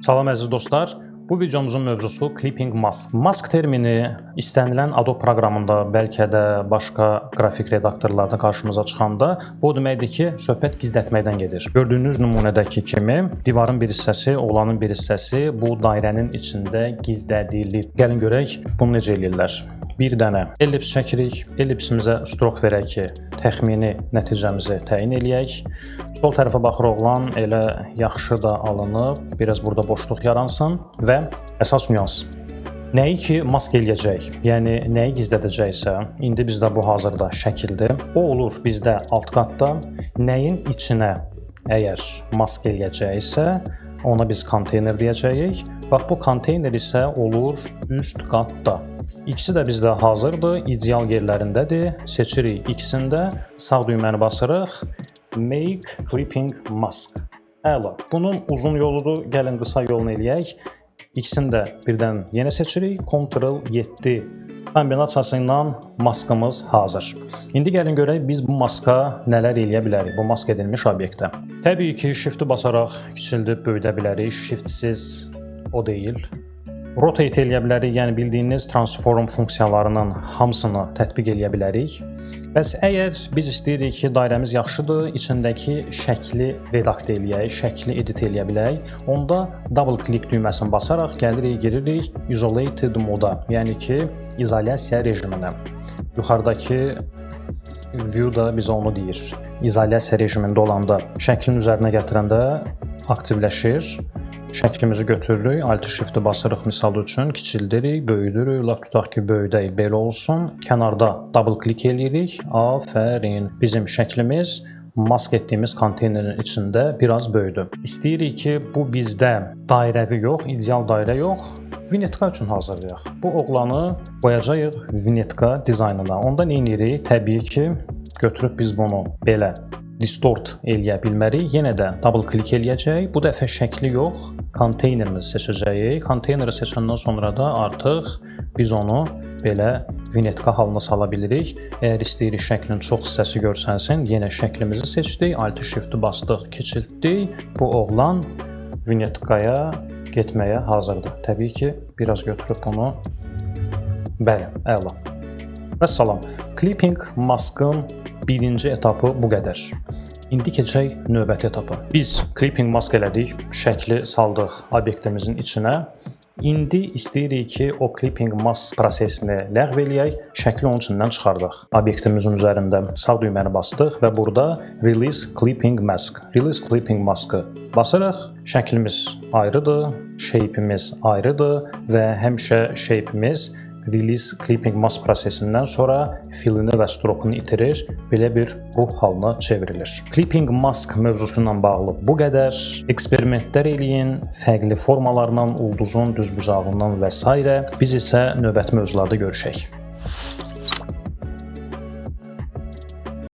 Salam əziz dostlar. Bu videomuzun mövzusu Clipping Mask. Mask termini istənilən Adobe proqramında, bəlkə də başqa qrafik redaktorlarda qarşımıza çıxanda, bu o deməkdir ki, söhbət gizlətməkdən gedir. Gördüyünüz nümunədəki kimi divarın bir hissəsi, oğlanın bir hissəsi bu dairənin içində gizlədilib. Gəlin görək bunu necə eləyirlər. Bir dənə ellips çəkirik. Ellipsimizə stroke verək ki, təxmini nəticəmizi təyin eləyək. Sol tərəfə baxır, oğlan elə yaxşı da alınıb. Biraz burada boşluq yaransın və əsas nüans. Nəyi ki mask eləyəcək, yəni nəyi gizlədəcəksə, indi bizdə bu hazırda şəkildir. O olur bizdə alt qatda. Nəyin içinə əgər mask eləyəcəksə, ona biz konteyner deyəcəyik. Bax, bu konteyner isə olur üst qatda. İkisi də bizdə hazırdır, ideal yerlərindədir. Seçirik ikisini də, sağ düyməni basırıq. Make Clipping Mask. Əla. Bunun uzun yoludur. Gəlin qısa yolunu eləyək. İkisini də birdən yenə seçirik. Ctrl 7 kombinasiyası ilə maskımız hazır. İndi gəlin görək biz bu maska nələr eləyə bilərik, bu mask edilmiş obyektə. Təbii ki, Shift-i basaraq kiçildib böyüdə bilərik. Shift-siz o deyil. Rotate eləyə bilərik, yəni bildiyiniz transform funksiyalarının hamısını tətbiq eləyə bilərik. Bəs əgər biz istəyirik ki, dairəmiz yaxşıdır, içindəki şəkli redaktə eləyək, şəkli edit eləyə bilək, onda double click düyməsini basaraq gəlirik, giririk isolated moda, yəni ki, izolyasiya rejiminə. Yuxarıdakı view da bizə onu deyir. İzolyasiya rejimində olanda şəklin üzərinə gətirəndə aktivləşir. Şəklimizi götürürük, Alt Shift-i basırıq misal üçün, kiçildirik, böyüdürük, lap tutaq ki, böyüdək, belə olsun. Kənarda double click eləyirik. Afərin. Bizim şəklimiz mask etdiyimiz konteynerin içində biraz böyüdü. İstəyirik ki, bu bizdə dairəvi yox, ideal dairə yox, vinyetka üçün hazırlayaq. Bu oğlanı qoyacağıq vinyetka dizaynına. Onda nə edirik? Təbii ki, götürüb biz bunu belə distort eləyə bilmərik. Yenə də double click eləyəcəyik. Bu dəfə şəkli yox, konteynerimizi seçəcəyik. Konteyneri seçəndən sonra da artıq biz onu belə vinyetka halına sala bilirik. Əgər istəyirik şəklin çox hissəsi görsənsin, yenə şəklimizi seçdik, Alt Shift-i bastıq, kiçiltdik. Bu oğlan vinyetkaya getməyə hazırdır. Təbii ki, biraz götürüb bunu. Bəli, əla. Vəssalam. Clipping maskın birinci etapı bu qədər. İndi keçək növbəti etapa. Biz clipping mask elədik, şəkli saldıq obyektimizin içinə. İndi istəyirik ki, o clipping mask prosesini ləğv eləyək, şəkli onun içindən çıxardaq. Obyektimizin üzərində sağ düyməni bastıq və burada Release Clipping Mask, Release Clipping Mask-ı basırıq. Şəklimiz ayrıdır, shape-imiz ayrıdır və həmişə shape-imiz Release Clipping Mask prosesindən sonra fill-ini və stroke-unu itirir, belə bir ruh halına çevrilir. Clipping Mask mövzusu ilə bağlı bu qədər. Eksperimentlər eləyin, fərqli formalarla, ulduzun, düzbucaqlının və s. Biz isə növbəti mövzularda görüşək.